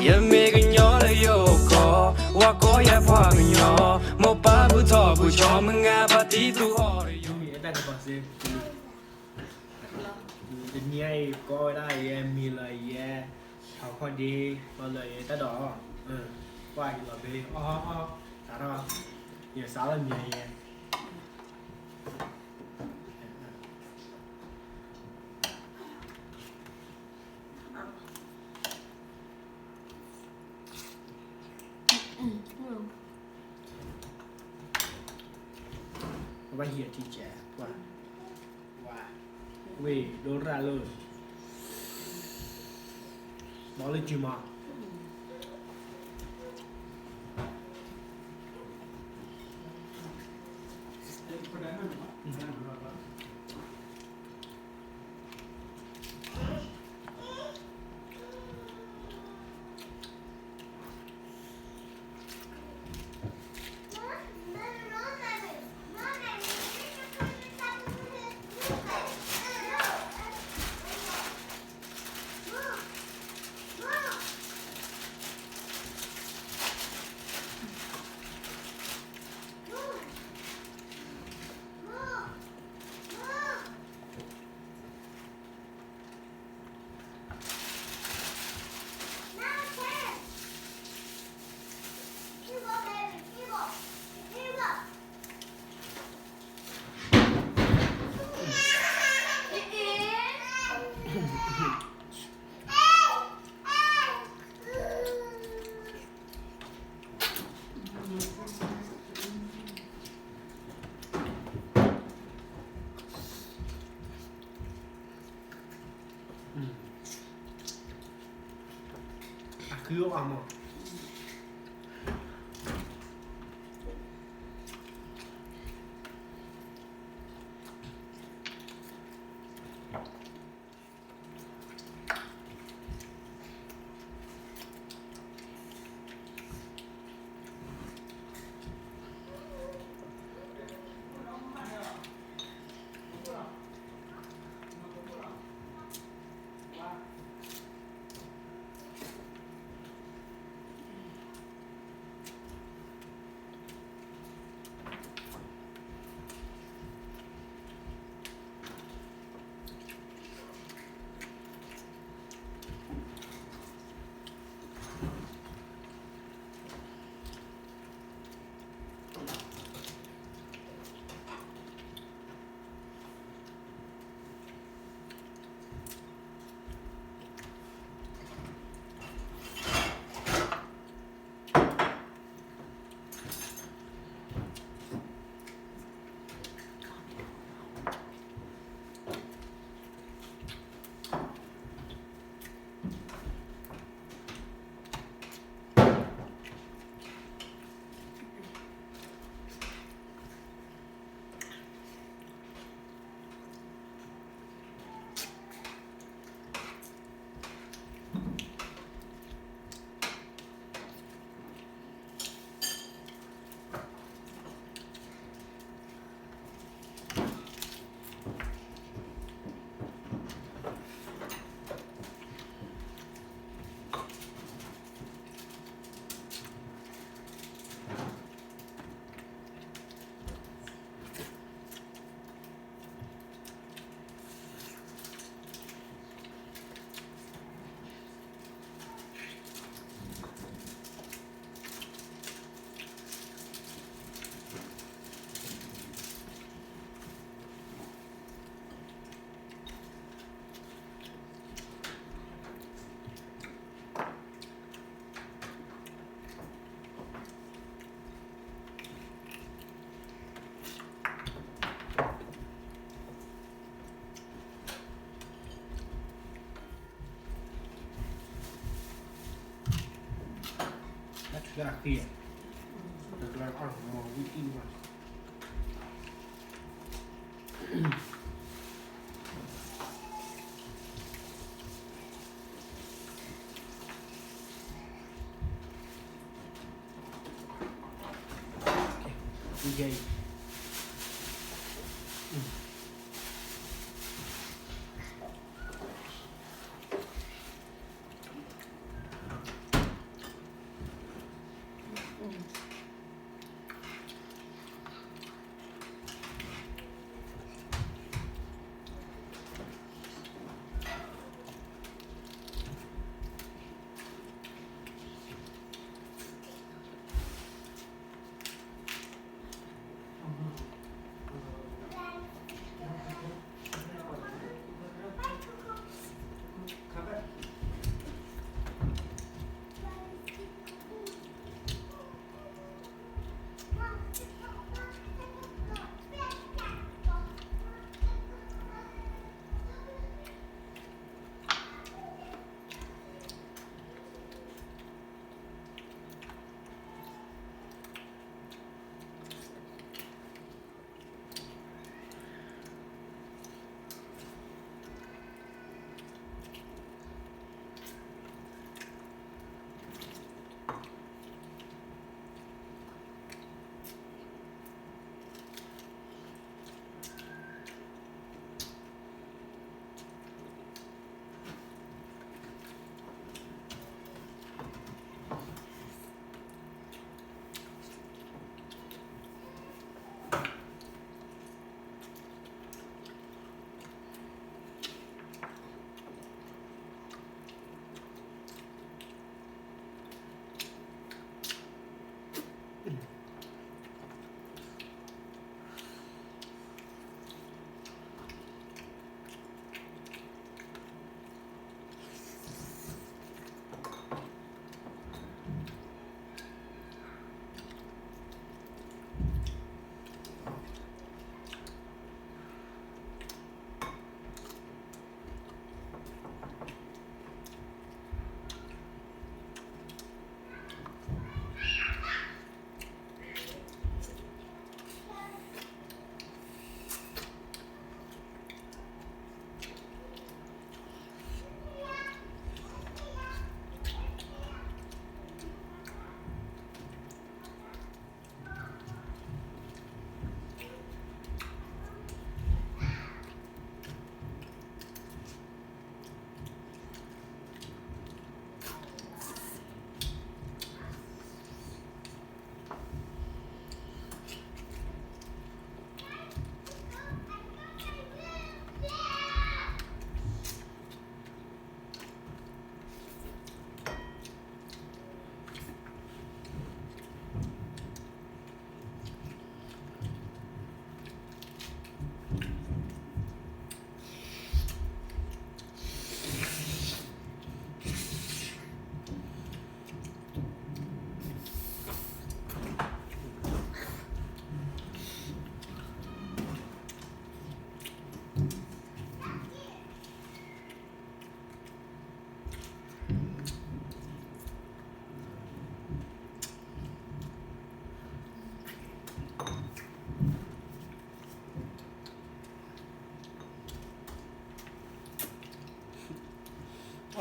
ယမ့ၢ်ကညီလၢယအိၣ်ကီၢ်, ဝၤကိးယၤပှၤကညီ, မိၢ်ပၢ်ဘူၣ်ထီၣ်ဘူၣ်ကၠီ, မုၢ်ဂၤပၢ်တံသူၣ်ဟီၣ်ဒီးယိၤ, မ့ၢ်အဲၣ်တၢ်ကပီၤစ့, တနံၤအံၤကိးဝဲဒၣ်ယဲမံၤလၢယဲ, ဟးခီၣ်ဒ့, လီၤလၢယဲတၢ်ဒိး, ကွၢ်ယလီၤဘ့, အီၣ်အီၣ်, တၢ်ထီၣ်, ယစးလၢမံၤယဲ ဘၣ်ဟံးအထံကဲး, ဝါ, ဝါ, ဝ့ၢ်ဒိရၣ်လၢ, ဘီလၢစုမး. အဃုအီၣ်အါမး.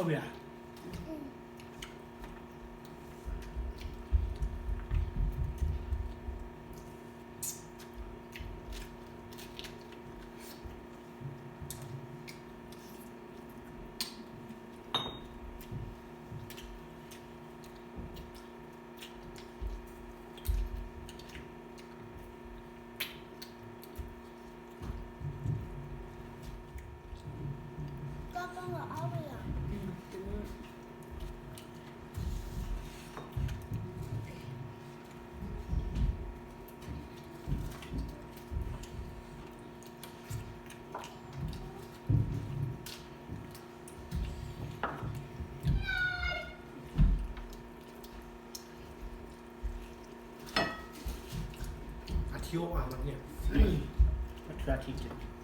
ဝဲဧါ. အထံအိၣ်အါမးန့ၣ်, အထံအိၣ်အါ.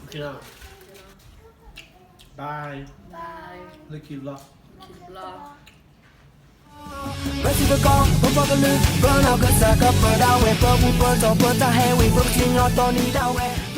Okay, bye. Bye. Lucky vlog. Lucky vlog. ပစံးတကီ ပပှၤကလုာ် ပနီၢ်ကစၢ်ကပၢဒၣ်ဝဲ ပဝံပၢစီပတၢ်ဟဲဝံ ပကစံၣ်ညီၣ်တီနံၤဒၣ်ဝဲ